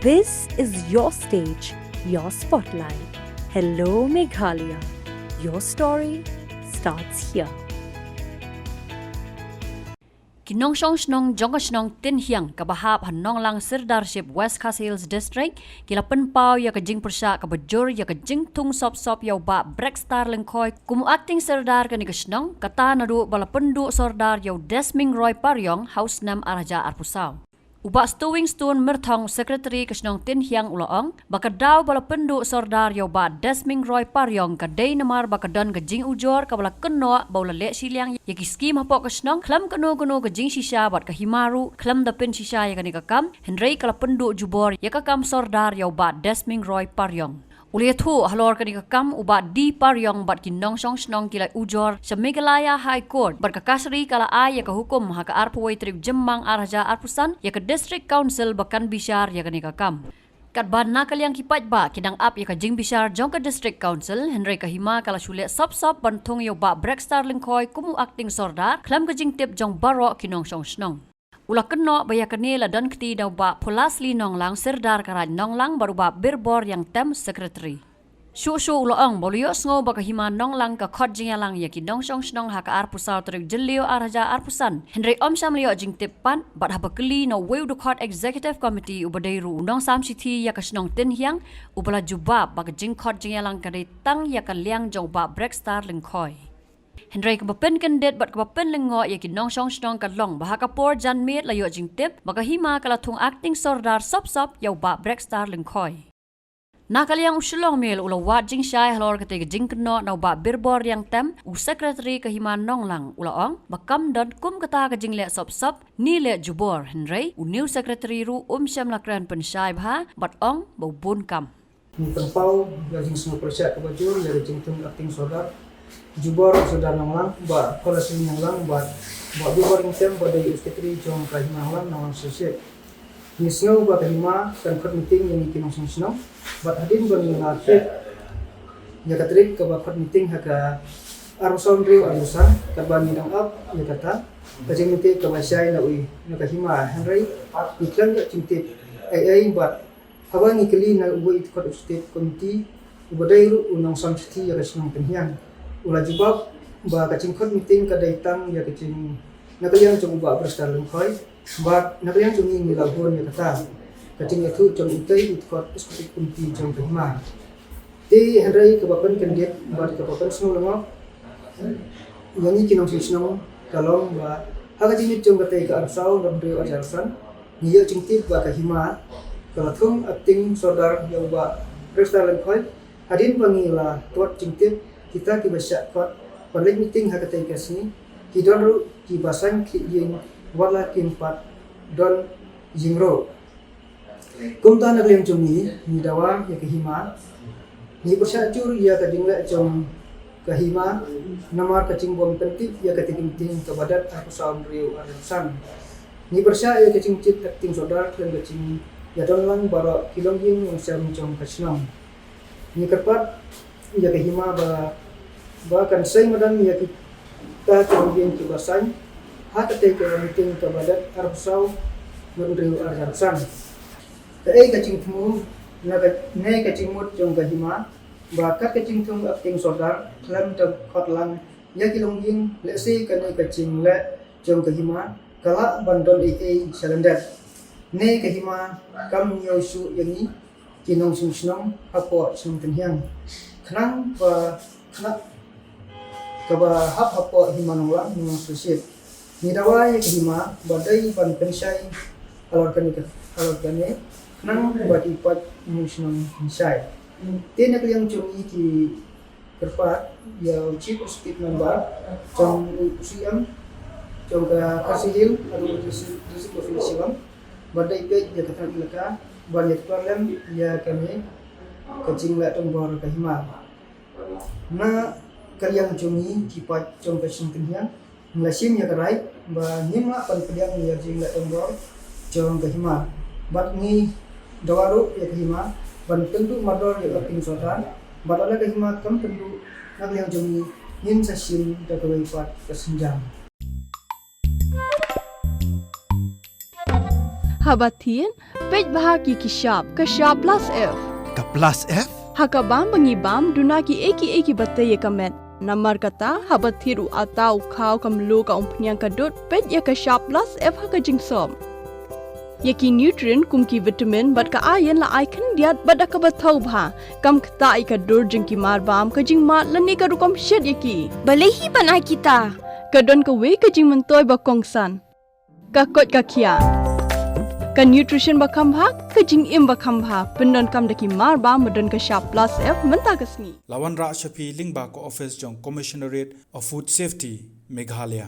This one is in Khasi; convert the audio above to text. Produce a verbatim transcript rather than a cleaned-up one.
This is your stage, your spotlight. Hello, Meghalaya. Your story starts here. Ki nongshong shnong jong ka shnong Tynhiang kaba hap ha Nonglang Sirdarship West Khasi Hills District ki la pynpaw ïa ka jingpyrshah kaba jur ïa ka jingthung sop sop ïa u Bah Brextar Lyngkhoi kum u acting sordar kane ka shnong, kata naduh ba la pynduh sordar ïa u Desming Roy Pariong ha u snem ar hajar arphew saw. U Bah Stowing Stone Myrthong, Secretary ka shnong Tynhiang, u la ong ba ka daw ba la pynduh sordar ïa u Bah Desming Roy Pariong ka dei namar ba ka don ka jingujor kaba la kynnoh ba u la leh shiliang ïa ki skim hapoh ka shnong khlem kano kano ka jingshisha bad ka hima ruh khlem da pynshisha ïa kane ka kam, hynrei ka la pynduh jubor ïa ka kam sordar ïa u Bah Desming Roy Pariong. U la ïathuh halor kane ka kam u Bah D Pariong bad ki nongshong shnong ki la ujor sha Meghalaya High Court bad ka kashari ka la ai ïa ka hukum ha ka arphew wei tarik Jymmang ar hajar arphew san ïa ka District Council ba kan bishar ïa kane ka kam. Katba na ka liang ki paidbah ki dang ap ïa ka jingbishar jong ka District Council, hynrei ka hima ka la shu leh sop sop ban thung ïa u Bah Brextar Lyngkhoi kum u acting sordar khlem ka jingtip jong baroh ki nongshong shnong. U la kynnoh ba ïa kane la don kti da u Bah Phulasli Nonglang, sordar ka Raid Nonglang, bad u Bah Birbor Ïangtem, Secretary. Shuh shuh u la ong ba u la ïohsngew ba ka hima Nonglang ka khot jingïalang ïa ki nongshong shnong ha ka arphew saw tarik Jylliew ar hajar arphew san, hynrei ym shym la ïoh jingtip pat, bad haba kylli na uwei u dkhot Executive Committee uba dei ruh u nongsam shithi ïa ka shnong Tynhiang, uba la jubab ba ka jingkhot jingïalang ka dei tang ïa ka liang jong u Bah Brextar Lyngkhoi. Hynrei kaba pynkyndit bad kaba pynlyngngoh ïa ki nongshong shnong ka long ba ha ka por janmiet la ïoh jingtip ba ka hima ka la thung acting sordar sop sop ïa u Bah Brextar Lyngkhoi. Na ka liang u Shillong Mail u la wad jingshai halor katei ka jingkynnoh na u Bah Birbor Ïangtem, u Secretary ka hima Nonglang, u la ong ba kam don kum kata ka jingleh sop sop ne leh jubor, hynrei une u Secretary ruh um shym la kren pynshai bha bad ong ba u bun kam. Ngi pynpaw ïa ka jingsngewpyrshah kaba jur ïa ka jingthung acting sordar jubor u Sordar Nonglang, Bah Phulasli Nonglang, bad Bah Birbor Ïangtem ba dei u Secretary jong ka hima Nonglang Nonglang Sirdarship. Ngi sngew ba ka hima kan khot meeting ïa ngi ki nongshong shnong, bad hadien ba ngi la tip ïa ka tarik kaba khot meeting ha ka arphew saw hynriew arphew san, katba ngi dang ap ïa kata ka jingmyntoi kaba shai na u, na ka hima, hynrei ngi khlem ïoh jingtip ei ei, bad haba ngi kylli na uwei u dkhot Executive Committee uba dei ruh u nongsam shithi ïa ka shnong Tynhiang, u la jubab ba ka jingkhot meeting ka dei tang ïa ka jing, na ka liang jong u Bah Brextar Lyngkhoi, bad na ka liang jong ngi ngi la bun ïa kata ka jingïathuh jong utei u dkhot Executive Committee jong ka hima. Te hynrei kaba pynkyndit bad kaba pynsngewlyngngoh ïa ngi ki nongshong shnong ka long ba ha ka jingmut jong katei ka arphew saw Nailar arphew san, ngi ïoh jingtip ba ka hima ka la thung acting sordar ïa u Bah Brextar Lyngkhoi. Hadien ba ngi la tip jingtip, kita kiba shah khot ban leit meeting ha katei ka sngi ki don ruh kiba saiñ khlieh ïing, wat la kim pat don ïing ruh. Kumta na ka liang jong ngi, ngi dawa ïa ka hima, ngi pyrshah jur ïa ka jingleh jong ka hima namar ka jingbym pyntip ïa ka jingtip kaba dei arphew saw hynriew arphew san. Ngi pyrshah ïa ka jingjied acting sordar khlem ka jingïadonlang baroh ki longïing longsem jong ka shnong. Ngi kyrpad ïa ka hima ba, ba kan sei madan ïa kita ki longïing kiba saiñ ha katei ka meeting kaba dei arphew saw hynriew arphew san. Kaei ka jingthmu na ka, ne ka jingmut jong ka hima ba kat ka jingthung acting sordar khlem da khot lang ïa ki longïing, lehse kane ka jingleh jong ka hima ka lah ban don ei ei shalyndet. Ne ka hima kam ñiew shuh ïa ngi ki nongshong shnong hapoh shnong Tynhiang, khnang ba khnang kaba hap hapoh hima Nonglang Nonglang Sirdarship. Ngi dawa ïa ka hima ba dei ban pynshai halor kane ka, halor kane, khnang ba ki paid nongshong shnong kin shai. Te na ka liang jong ngi ki kyrpad ïa u Chief Executive Member jong u C M jong ka Khasi Hills, u District, District of Shillong, ba dei peit ïa ka thaiñ elaka ban ïa kynmaw lem ïa kane ka jingleh donbor ka hima. Na ka liang jong ngi ki paid jong ka shnong Tynhiang, ngi la shim ïa ka rai ba ngim lah ban pdiang ïa ka jingleh donbor jong ka hima. Bad ngi dawa ruh ïa ka hima ban pynduh mardor ïa ka acting sordar, bad lada ka hima kam pynduh, na ka liang jong ngi ngin sa shim da kawei pat ka sienjam. Haba thied, peit bha ki ki shap, ka shap plus F. Ka plus F? Ha ka bam ba ngi bam, duna ki ei ki ei ki ba tei ïa ka met. Namar kata, haba thied u ata, u khaw, ka mluh, ka umphniang, ka dud, peit ïa ka shap plus F ha ka jingsop. Ïa ki nutrient kum ki vitamin bad ka iron la ai khyndiat bad da kaba thaw bha. Kam ktah ïa ka dur jong ki mar bam, ka jingmad lane ka rukom shet ïa ki. Balei hi ban ai kita? Ka don kawei ka jingmyntoi ba kongsan. Ka koit ka khiah. Ka nutrition ba kham bha, ka jingim ba kham bha. Pyndonkam da ki mar bam ba don ka shap plus F mynta ka sngi. La wanrah sha phi lyngba ka office jong Commissionerate of Food Safety, Meghalaya.